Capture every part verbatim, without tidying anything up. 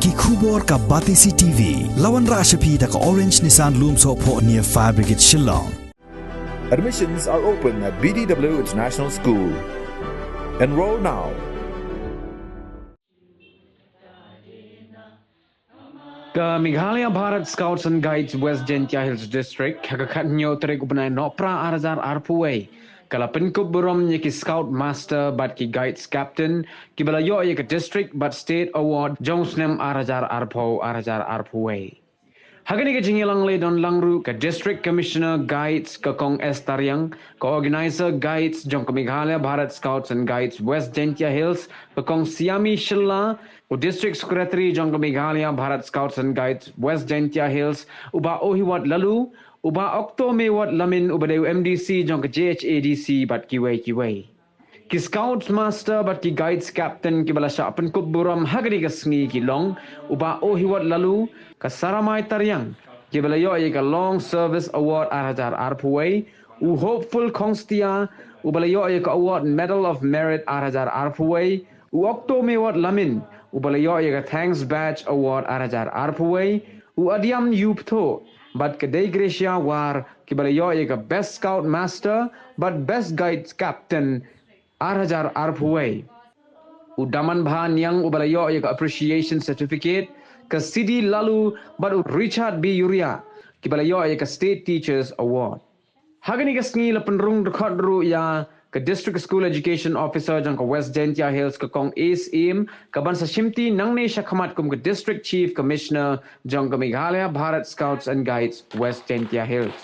Ki khubor ka Batesi T V. La wanrah sha phi da ka Orange Nissan Lumsohphoh near Fire Brigade Shillong. Admissions are open at B D W International School. Enroll now. Ka Meghalaya Bharat Scouts and Guides West Jaintia Hills District, ha ka khathynñiew tarik u bnai Nohprah ar hajar arphew wei, ka la pynkup burom ïa ki Scout Master bad ki Guides Captain kiba la ïoh ïa ka District bad State Award jong u snem ar hajar arphew, ar hajar arphew wei. Ha kane ka jingïalang la ïadon lang ruh ka District Commissioner Guides ka Kong Esther Riang, ka Organizer Guides jong ka Meghalaya Bharat Scouts and Guides West Jaintia Hills ka Kong Siami Shylla, u District Secretary jong ka Meghalaya Bharat Scouts and Guides West Jaintia Hills u Bah Ohiwat Laloo, u Bah Okto Mewat Lamin uba dei u M D C jong ka J H A D C bad kiwei kiwei. Ki Scouts Master bad ki Guides Captain kiba la shah pynkup burom ha kane ka sngi ki long u Bah Ohiwat Laloo, ka Saramai Tariang kiba la ïoh ïa ka Long Service Award ar hajar arphew wei, u Hopeful Khongstia uba la ïoh ïa ka Award Medal of Merit ar hajar arphew wei, u Okto Mewat Lamin uba la ïoh ïa ka Thanks Badge Award ar hajar arphew wei, u Adiam Yuptho bad ka Deigracia War kiba la ïoh ïa ka Best Scout Master bad Best Guides Captain ar hajar arphew wei. U Damanbha Niang uba la ïoh ïa ka Appreciation Certificate, ka Sidi Laloo bad u Richard B Yuria kiba la ïoh ïa ka State Teachers Award. Ha kane ka sngi la pynrung dkhot ruh ïa ka District School Education Officer jong ka West Jaintia Hills ka Kong Ace Im, kaban sa shimti nangne shakhmat kum ka District Chief Commissioner jong ka Meghalaya Bharat Scouts and Guides West Jaintia Hills.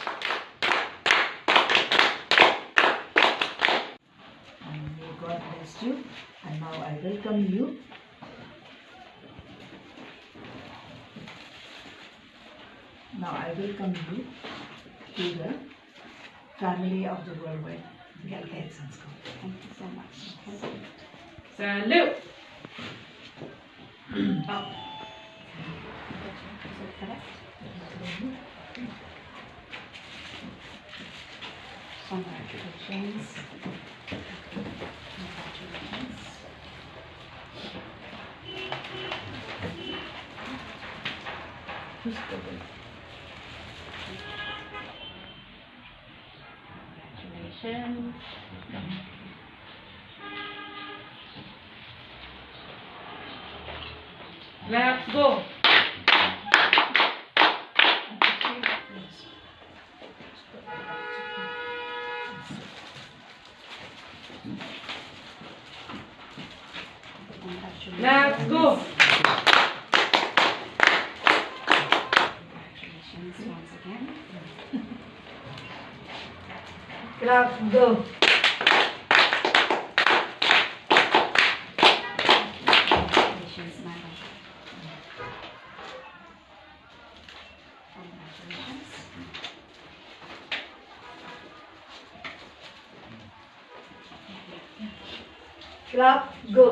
And may God bless you. And now I welcome you. Now I welcome you to the family of the Worldwide Guides and Scouts. Thank you so much. Salute. Up. Congratulations. Congratulations. Congratulations. Let's go. Let's go. Congratulations once again. Clap, go. Congratulations, madam. Congratulations. Clap, go.